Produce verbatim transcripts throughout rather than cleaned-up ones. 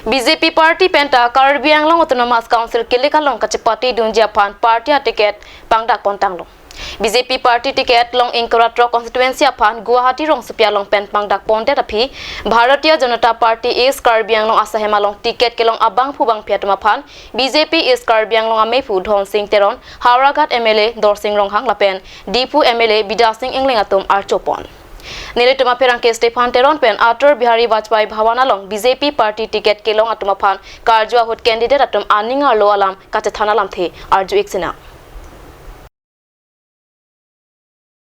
B J P party penta Karbi Anglong Autonomous Council kilik along kachepatedunji aphan party aticket pangdak pontanglo. B J P party ticket long ingkoi ra throk constituency aphan Guwahati rongsopi along pen pangdak pondet aphi Bharatiya Janata Party East Karbi Anglong asahem along ticket kelong abangphu bangphi atum aphan B J P East Karbi Anglong ameiphu Dhonsing Teron, Howraghat M L A Dorsing Ronghang lapen Diphu M L A Bidya Sing Engleng atum archopon. Nelitum apherangke Stephan Teron pen Atal Bihari Vajpayee Bhawan along B J P party ticket kelong atum aphan karju ahut candidate atum aning arlo alam kachethan alamthe arju-ik sinang.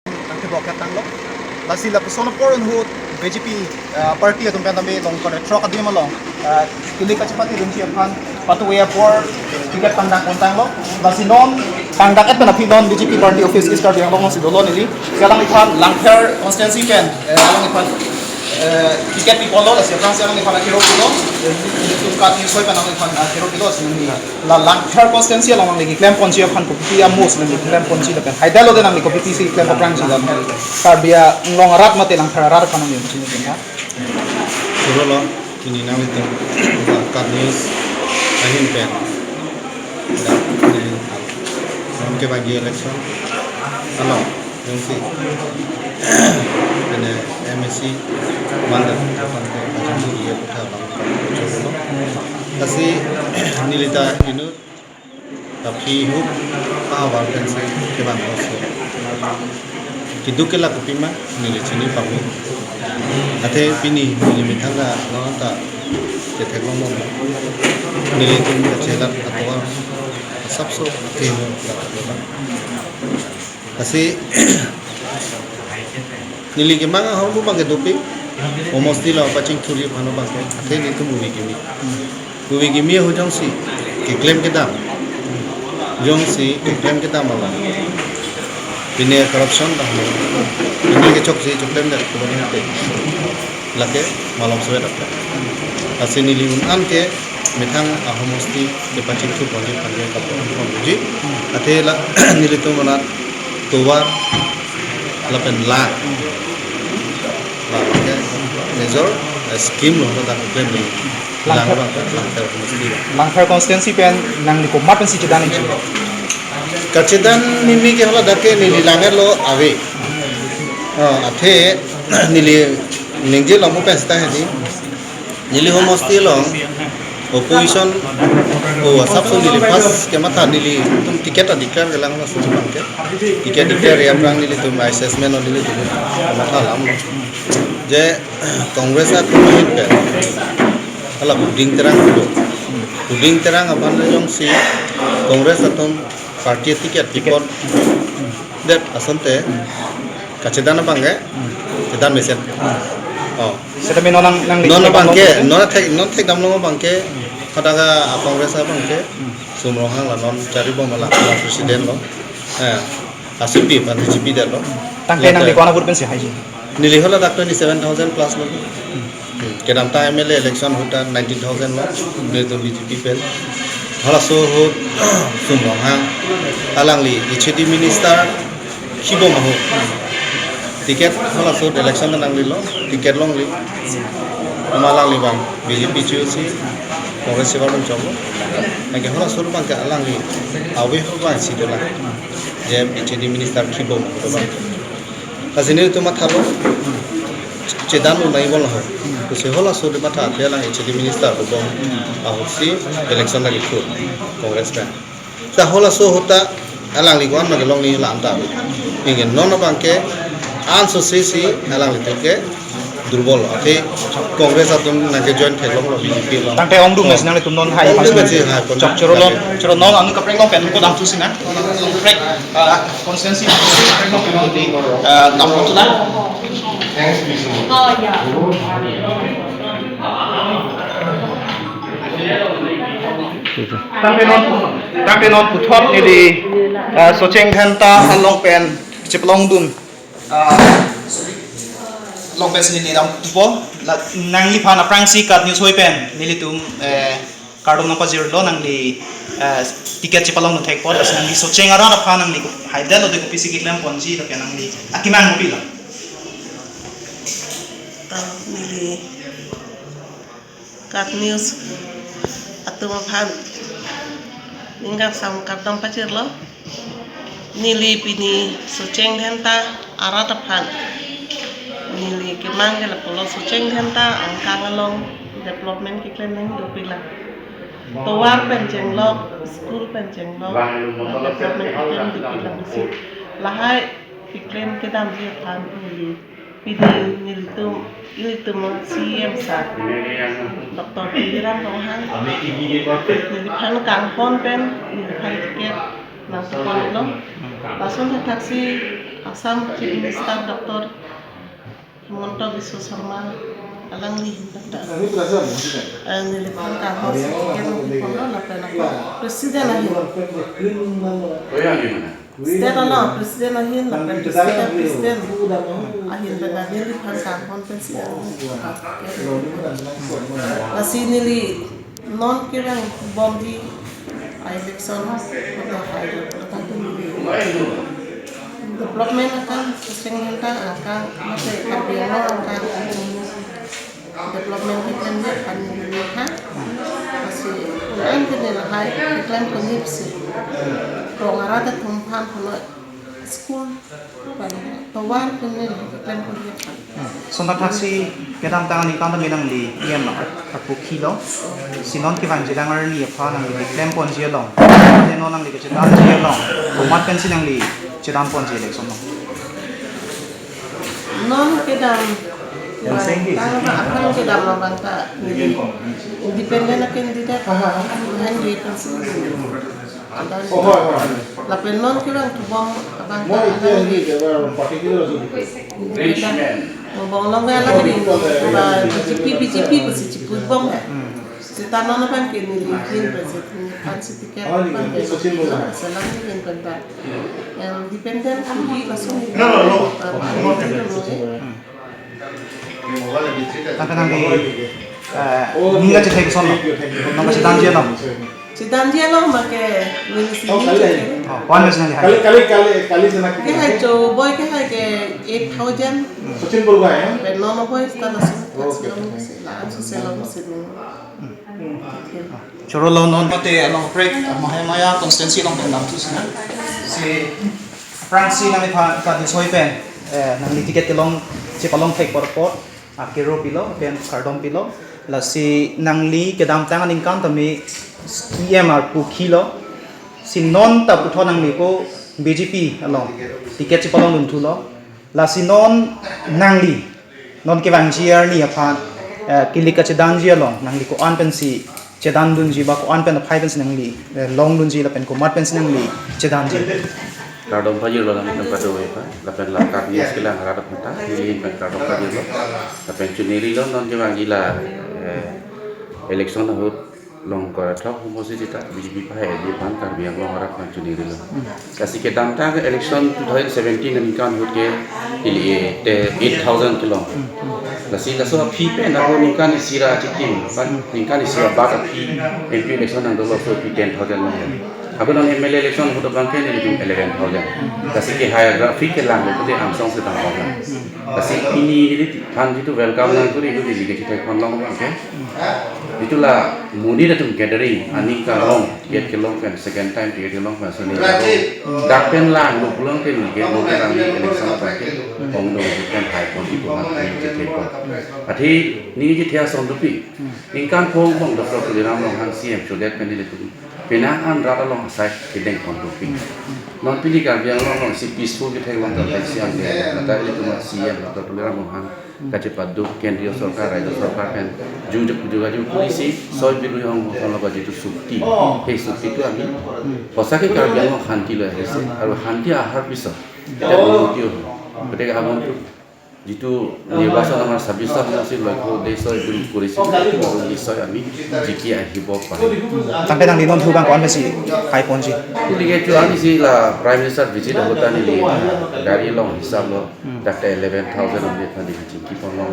Tangte bok katanglo. Lasi lapuson apor ahut B J P, ah, party atum pen tame long kore throk adim along, ah, kilik kachepatedunji aphan patu apor ticket pangdak pontanglo. Lasi non pangdak-et pen aphi non B J P party office East Karbi Anglong si dolo neli. Si alangliphan Langpher constituency pen, eh, alangliphan, eh, ticket piponlo, lasi aphrangsi alangliphan akiro pilo. Eh, nelitum kat news hoi pen alangliphan akiro pilo, si neli la Langpher constituency along nangli keklem ponji aphan kopi amos nangli keklem ponji lapen haidai lo de nangli kopisi keklem aphrangsi dan Karbi Anglong arat mate Langpher arat aphan nangli chini pen ha. Choro lo, chini nanglitum kat news ahin pen. Da, eh, non kevangji election along jongsi pine M A C mandal aphan ke pacham duri apotha abang choklo. Lasi neli ta inut aphi hup pahavar pensi kevanglo si keduk ke la kopima neli chini pame. Athe pini neli methang ta non ta ketheklong bom. Nelitum kachelat atovar asapso athengno la. Lasi neli kemang ahormu abang ke dopik, homosti lo pachingthurji aphan abang ke, athe nelitum uvi kimi. Uvi kimi ahut jongsi keklem kedam, jongsi keklem kedam abang. Pine corruption abang. Pine kechokche choklemdet kubani ate. Lake malom sowet apot. Lasi neli un-an ke methang ahomosti kepachingthur ponji aphan ke kaprek ponji. Athe la nelitum anat tovar lapen lang. Lang ke major, eh, scheme lo ta keklem ni. Lang Langpher, abang ke, Langpher homosti abang. Langpher constituency pen nangli komat pensi chedan nangji? Kachedan mimi ke haladak ke neli lang-et lo ave. Oh, athe neli ningje longpo pen seta hedi. Neli homosti along opposition, oh, asapso neli first kematha nelitum ticket a-declare kelang lo susu bangke. Ticket declare ya prang nelitum assessment o nelitum kematha alam lo. Je Congress atum ahin pen hala Buding Terang lo. Buding Terang aphan jongsi Congress atum party ticket ticket. Ticket. Det asonte kachedan abang ke, hmm, chedan mesen. Hmm. Oh. Seta mi non nang, nang non abang ke, non thek, non thekdamlo abang ke, hmm, hadak a-Congress abang ke, hmm, Sum Ronghang la non charibom la, la president lo. Eh, asupi pan G P det lo. Tangte nangli ko-an a-vote pensi haiji? Neli haladak twenty seven thousand plus lo. Hmm. Hmm. Kedamtang M L A election ahut ta nineteen thousand lo, nelitum B J P pen. Halaso ahut Sum Ronghang, alangli H A D minister kibom ahut. Ticket halaso ahut election nanglilo, ticket longli. Ama alangli abang B J P chosi, Congress chebar bom choklo. Anke halaso ahut abang ke alangli ave ahut abang si dolang. Je H A D minister kibom ahut abang. Lasi nelitum mathalo, chedan lo nai bol ho. Pusi halaso ahut matha athe alang H A D minister kibom ahut si election lagi thur Congress pen. Ta halaso ahut ta alangli ko-an ma kelongji la-an ta. Anke non abang ke anso sesi alanglitum ke durbol. Athe Congress atum nangke join theklonglo B J P along. Tangte ongdung mes nanglitum non hai. Ongdung mes hai pon. Chok choro lon, choro non anu kaprek long pen ko dam thusi na. Kaprek, ah, constituency kaprek long pen di, ah, dam thusi na. Oh, yeah. Tangte non, tangte non puthot neli, ah, Socheng Dhenta along pen cheplongdun. Ah, long pensi neli dam thupo, la, nangliphan aphrangsi kat news hoi pen nelitum, eh, kardom nangpajirlo nangli, eh, ticket chepalongdun thekpo, lasi nangli Socheng arat aphan nangli haidai lo de kopisi keklem ponji, lapen nangli akemang kopilo? Ah, neli Kat News atum aphan ning kangsam kardom pajirlo. Neli pini Socheng Dhenta arat aphan neli kemang ke lapulo, Socheng Dhenta angkang along development keklem nangji dopiklang. Tovar pen chenglok, school pen chenglok, development keklem dopiklang si. Lahai keklem kedamji aphan neli pini nelitum, ilitum C E M sir, Doctor Tuliram Ronghang, neliphan kanghon pen neliphan ticket nangtuponlo. Lason thakthaksi Assam Chief Minister Doctor Himanta Biswa Sarma alangli ahin thaktha, eh, neliphan kanghon si ticket nangtuponlo, lapen ako President ahin. State along President ahin, lapen District President ahin pen neliphan kanghon pensi. Lasi neli non kevang bomji a-election, mate hai lo, tangte neli development akam, Socheng Dhenta akam, mate Karbi Anglong akam development keklem nangji aphan neli ha. Lasi an ke neli lahai keklem ponji si. Rong arat atum aphan pulo school pen tovar pen neli keklem ponji aphan. Hmm. Lason thakthaksi kedamtang aningkan tame nangli E M arpu kilo. Si non kevangjilang arni aphan nangli keklem ponji along, non nangli kachedamji along, komat pensi nangli chedam ponji election along? Non kedam, tang aphan kedam abang ta neli independent a-candidate, ahin pensi. Lapen non kevang tubom abang ta alangli. Mo bong long alangli, ba B J P, B J P pusi chipubom ya. Seta non abang ke neli ahin pensi, neli aphan si ticket abang ke selam neli ahin pen ta. Yang independent kuli langsung. Tangte nangli, eh, ning kachethek ason lo, nang kachedamji along? Chedamji along abang ke neli si ning kachethek. Oh, ko-an pensi nangli hai? Kali, kali, kali, kali sana kita. Kehai cho boi kehai ke eight thousand. Hmm. Sachin Borgohain, ya? Pen non boi seta langsung. Okay, okay. Langsung selam si ning. Hmm. Choro lo non mate along prek, Mahemaya constituency along pen damthu sina. Si aphrangsi nangliphan Kat News hoi pen, eh, nangli ticket kelong chepalong thek apor apor akero pilo, pen kardom pilo. Lasi nangli kedamtang aningkan tame E M arpu kilo. Si non ta puthot nangli ko B J P along ticket chepalongdun thulo. Lasi non nangli, non kevangji arni aphan, eh, kili kachedamji along nangli ko-an pensi chedamdunji ba ko-an pen aphai pensi nangli, eh, longdunji lapen komat pensi nangli chedamji? Kardom pajirlo nangli atum kadokave aphan, lapen la Kat News kelang arat aphan ta neli ahin pen kardom pajirlo. Lapen chunirilo non kevangji la, eh, election ahut Longkor athok homosi seta B J P pahai aji aphan Karbi Anglong arat aphan chunirilo. Lasi kedamtang election two thousand seventeen aningkan ahut ke ili te eight thousand kelong. Lasi laso aphi pen ako ningkan isi ra chitim, pan ningkan isi ra bat aphi M P election nangdolo, laso aphi ten thousand long. Ako non M L A election ahut abang ke nelitum eleven thousand. Lasi kehai agra aphi kelang le pute angsong setang long. Lasi pini neli aphan jitu welcome nangkuri, itu neli kachethek ponlong abang ke. Jitu la monit atum gathering, aning karong, ticket kelong pen, second time ticket kelong pen, sini dak pen langlo pulang ke neli ke, neli ke nangli election abang ke, ongdung pen hai pon di pulang ke neli kachethek pon. Athe neli kachethek ason dopik. Ningkan phongo abang Doctor Tuliram Ronghang C M chodet pen nelitum penang an rat along asai kedeng pon dopik. Non pini Karbi Anglong along si peaceful ketheklong ta pensi ang ke, nata ilitum C M Doctor Tuliram Ronghang kachepaduk kendriya sorkar, rajya sorkar pen ju-, ju-, jogajog kurisi soi birui ong hoson lo jitu sukti. He sukti tu ami hosa ke Karbi Anglong hanti lo ahirsi, aru hanti ahar piso kita unnoti ho. Goteke abang tu jitu nirbachon amar sabis ta hosi loiko de soi birui kurisi, itu baru di soi ami jiki ahibo pa. Tangte nangli non thu abang ko-an pensi hai ponji? Neli ke chu ami si la Prime Minister visit ahut ta neli gari along hisap lo. Dak ta eleven thousand only aphan neli chingki ponlong.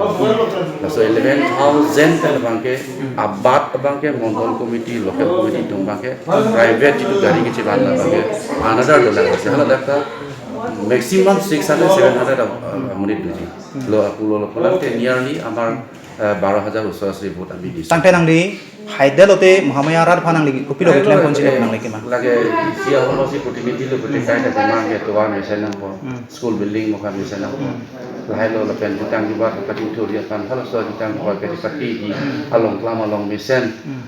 Laso eleven thousand pen abang ke abat abang ke mondol committee, local committee atum abang ke private jitu gari kechivan la abang ke another dollar ase. Hala dak ta maximum six hundred, seven hundred a-, a-, amonit doji. Lo apulo lo pulang te nearly amar আহ, বাৰ হাজাৰ ওচৰা-ওচৰি ভোট আমি দিছোঁ। Tangte nangli haidel lote Mahamaya arat aphan nangli kopilo keklem ponji lo nangli kemang? Lake isi ahormu si প্ৰতিনিধি lo, গতিকে কাইলে বেমাৰ কে তোৱাৰ মেছেজ নাম প, স্কুল বিল্ডিং মুখা মেছেজ নাম প, lahai lo lapen jutang jubat pati thuri akan hal so jutang jubat pati pati di along klam along mesen,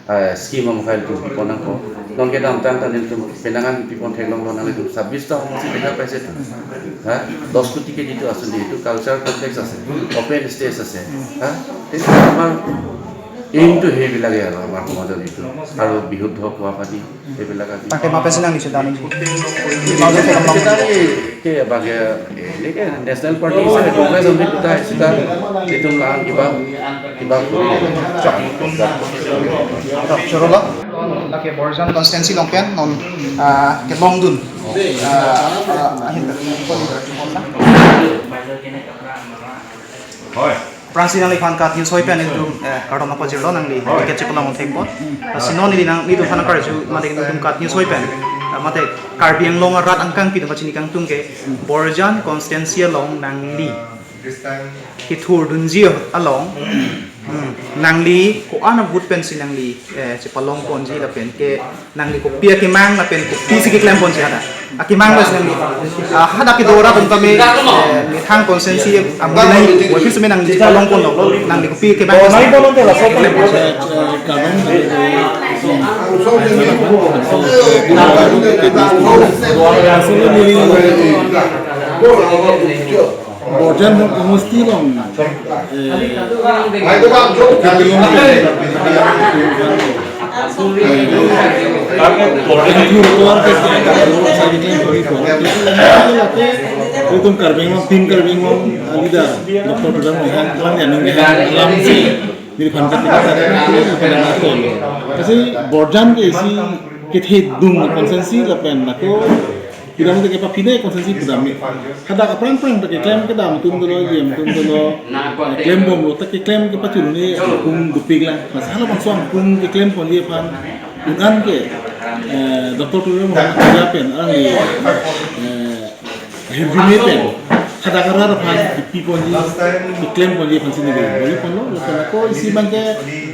eh, scheme amkhai tu pipon nangpo. Non kedamtang ta nelitum penang an pipon theklonglo, nanglitum sabis ta ahormu si দেখা পাইছে তো। হা? দহ কোটি কে যিটো আঁচনি, এইটো culture complex আছে, open stage আছে। হা? এইটো আমাৰ এইমটো সেইবিলাকে আৰু আমাৰ সমাজৰ যিটো। আৰু বিশুদ্ধ খোৱা পানী, এইবিলাক আজি Tangte mapen si nangli sedang ini. Kita ini ke bagi ini ke National Party, Congress, Congress, kita itu melawan kiba, kiba. Choro lo. Lake Borjan constituency along pen non, ah, kelongdun. Ah, ah, ahin. Aphrangsi nangliphan KAT News hoi pen nelitum, eh, kardom nangpajirlo, nangli ticket chepalong thekpo. Lasi non neli nang nelitum aphan karju mate nelitum KAT News hoi pen, eh, mate Karbi Anglong arat angkang pidum pachini kangtung ke Borjan constituency along nangli kethurdunji along, hmm, nangli ko-an a-vote pensi nangli, eh, chepalong ponji lapen ke nangli kopi akemang lapen kopisi keklem ponji hadak. Akemang lo si nangli. Ah, hadak kedo arat atum tame, eh, methang constituency amonit nangli, waphi seme nangli chepalong ponlo, nangli kopi akemang lo si nangli keklem ponji. Borjan homosti along, eh, itum Karbi Anglong, Team Karbi Anglong, ah, leader, Doctor Tuliram Ronghang, alang ya nung ya, alang si, neliphan kati kata, neliphan kati. Kasi Borjan ke isi kethedung constituency lapen lako pudam te kepapinai constituency pudam ni. Hadak aphrang aphrang ta keklem kedam atum dolo, J M atum dolo, klembomlo ta keklem kepachun ni akung dopik lang. Mas halabangso akung keklem ponji aphan un-an ke, eh, Doctor Tuliram Ronghang pen, alangli, eh, hirjume pen hadak arat aphan kipi ponji, keklem ponji aphan si neli boli ponlo, lapen ako isi abang ke,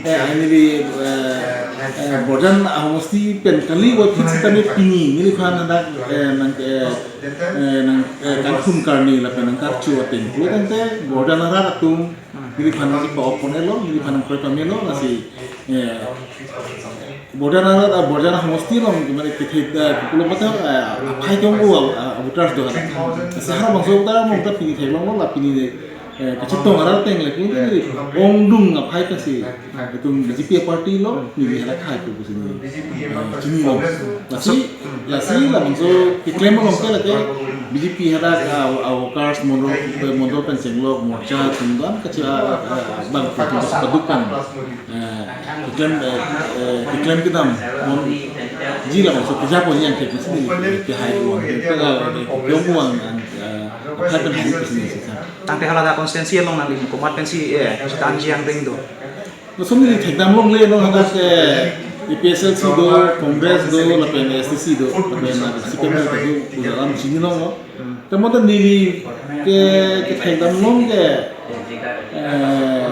eh, neli, eh, eh, Borjan ahomosti pen kali, waphi sitame pini neliphan hadak, eh, nang, eh, eh, nang, eh, kangthum karni lapen nang karcho ateng pulo tangte Borjan arat atum neliphan nangchepa-op pon-elo, neliphan nangkroi pamelo, lasi, eh, Borjan arat, ah, Borjan ahomosti along, mane kethe, eh, pulo mate, eh, aphai ke-ong-o, ah, ah, voters do hadak. Lasi halabangso voter along ta pini theklonglo, la pini, eh, kachetong arat ateng le pini ongdung aphai kasi itum B J P party lo, neli hadak hai pu pusi neli, eh, chinilo. Lasi, lasi labangso keklem along ke lake B J P hadak, ah, ah, workers mondol, eh, mondol pen chenglok, morcha atum dam kachi, ah, ah, ah, bang atum paduk kan. Eh, keklem, eh, eh, keklem kedam ponji labangso keja ponji angthek si neli kehai uang, eh, kehai uang, eh, aphai pen hai pusi neli sisa. Tangte hala dak constituency along nangli komat pensi, eh, chitanji angdeng do? Lason neli thekdam longle, non hadak, eh, A P H L C do, Congress do, lapen S T C do, lapen, eh, C P M do, do, do, alam chinilonglo. Tamo ta neli ke, kethekdam long ke, eh,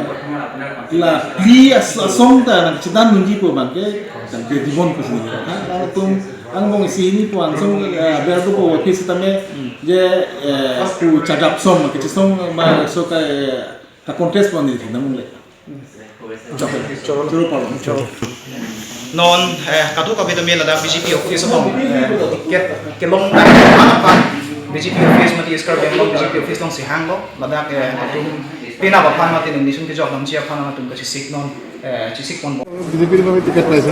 la phli as-, asong ta nangchethan nunji pu abang ke, tangte dibon pusi neli. Ha, latum angbong isi hini pu angsong, eh, ber do pu office tame je, eh, pu chajap som, kechisong ma so ka, eh, ka contest pon neli thekdam longle. Choro, choro, choro, pardon, choro. Non, eh, kadokave tame ladak B J P office along, eh, ke, kelong dak aphan aphan B J P office mate East Karbi Anglong B J P office along si hanglo, ladak, eh, atum penap aphan mate nelitum kejok damji aphan atum kachisik non, eh, chisik ponbom. বিজেপিৰ বাবে টিকেট পাইছে,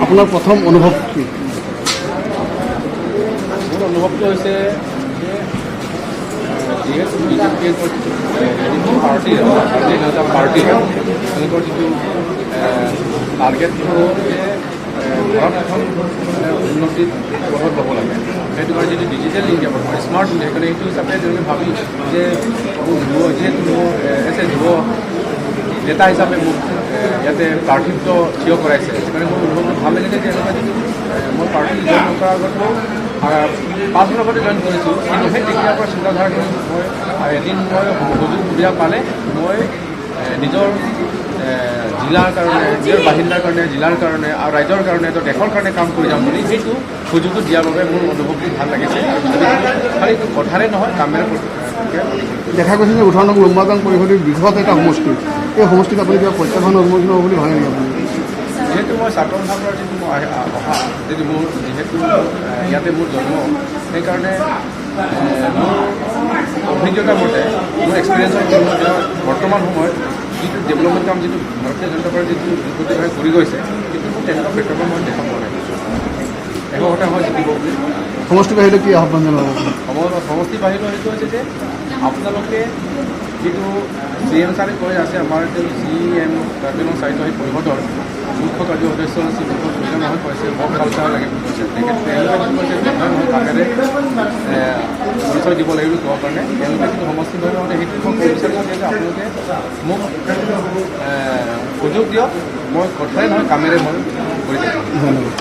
আপোনাৰ প্ৰথম অনুভৱ কি? মোৰ অনুভৱটো হৈছে যে, এ, যিহেতু বিজেপি এগৰাকী, এ, যিটো পাৰ্টি হয়, পাৰ্টি এটা পাৰ্টি হয়, তেওঁলোকৰ যিটো, এ, টাৰ্গেটটো হ'ল যে, এ, ভাৰত এখন, মানে, উন্নতিৰ পথত ল'ব লাগে। সেইটো কাৰণে যিটো ডিজিটেল ইণ্ডিয়া, বৰ্তমান স্মাৰ্ট ইণ্ডিয়া, সেইকাৰণে সেইটো হিচাপে তেওঁলোকে ভাবি যে মোৰ যুৱ, যিহেতু মোৰ, এ, এজ এ যুৱ নেতা হিচাপে মোক, এ, ইয়াতে প্ৰাৰ্থীত্ব থিয় কৰাইছে। সেইকাৰণে মোৰ অনুভৱটো ভাল লাগিছে যে এনেকুৱা যিটো, এ, মই পাৰ্টি জইন নকৰাৰ আগত মই, আ, পাঁচ বছৰ আগতে জইন কৰিছোঁ, কিন্তু সেই তেতিয়াৰ পৰা চিন্তাধাৰাখিনি মই, আ, এদিন মই সুযোগ সুবিধা পালে মই, এ, নিজৰ এ, জিলাৰ কাৰণে, নিজৰ বাসিন্দাৰ কাৰণে, জিলাৰ কাৰণে আৰু ৰাইজৰ কাৰণে, তো দেশৰ কাৰণে কাম কৰি যাম বুলি সেইটো সুযোগটো দিয়াৰ বাবে মোৰ অনুভৱটো ভাল লাগিছে। আৰু যদি খালি কথাৰে নহয়, কামেৰে কৰি-, দেখা গৈছে যে ওঠৰ নং লম্বাজান পৰিষদৰ বৃহৎ এটা সমষ্টি, এই সমষ্টিত আপুনি কিবা প্ৰত্যাহ্বান সন্মুখীন হ'ব বুলি ভাবে নেকি আপুনি? যিহেতু মই ছাত্ৰ সন্থাৰ পৰা যিটো মই আহি-, আ-, অহা, যিটো মোৰ যিহেতু, এ, ইয়াতে মোৰ জন্ম, সেইকাৰণে, এ, মোৰ অভিজ্ঞতা মতে, মোৰ এক্সপিৰিয়েঞ্চৰ মতে বৰ্তমান সময়ত যিটো ডেভেলপমেণ্ট কাম যিটো ভাৰতীয় জনতা পাৰ্টি যিটো দ্ৰুতগতিৰে কৰি গৈছে, কিন্তু মোৰ তেনেকুৱা প্ৰেক্ষাপট মই দেখা পোৱা নাই। এশ শতাংশ জিকিব বুলি। সমষ্টিবাসীলৈ কি আহ্বান জনাব আপুনি? সম-, সমষ্টিবাসীলৈ সেইটো হৈছে যে আপোনালোকে যিটো চি এম ছাৰে কৈ আছে, আমাৰ যিটো চি এম কাৰ্বি আংলং স্বায়ত্তশাসিত পৰিষদৰ মুখ্য কাৰ্যবাহী সদস্য শ্ৰী মুখ্য সুবিধা নহয় কৈছে, বৰ ভাল কথা লাগে বুলি কৈছে। তেখেত, তেওঁলোকে কি কৈছে, নহয়, নহয়, কামেৰে, এ, পৰিচয় দিব লাগিব কোৱাৰ কাৰণে তেওঁলোকে যিটো সমষ্টিবাসীৰ মতে সেইটো মই ক'ব বিচাৰিছোঁ যে আপোনালোকে মোক, এ, সুযোগ দিয়ক, মই কথাই নহয়, কামেৰে মই কৰি থাকিম। ধন্যবাদ।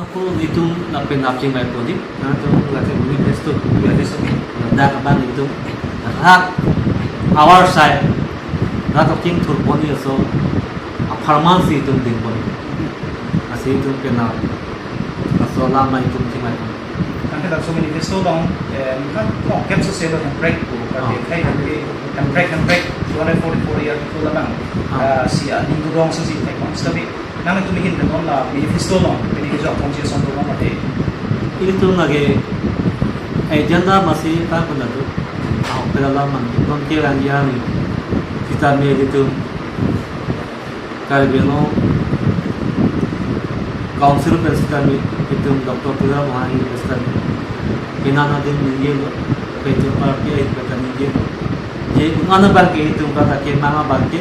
Ako nelitum lapen napching mai podi, nelitum lake manifesto, manifesto, dak abang nelitum rat awar sai, rat aking thurpon aso, apharman si nelitum dingpon. Lasi nelitum penang, laso alam nelitum ching mai pon. Tangke dak so manifesto dong, eh, kan kok kep so selo hemprek ko, Ah. Kan kai kan ke hemprek, hemprek, two hundred forty-four year ko labang, Ah. Eh, si a, ning dong so si kai kon stabi. Nangtum ahin pen non la manifesto along, pini kejok kongsi ason dong mate. Ilitum lake agenda masi ta pun atu. Ahok pera la man non ke lang ya ni. Sitame ilitum Karbi Anglong Council pen sitame, itum Doctor Tuliram Ronghang pen sitame, penang adim ningje lo, pen itum party ahin pen ta ningje lo. Je un-an abang ke itum kata ke mang abang ke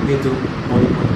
nelitum bol pon.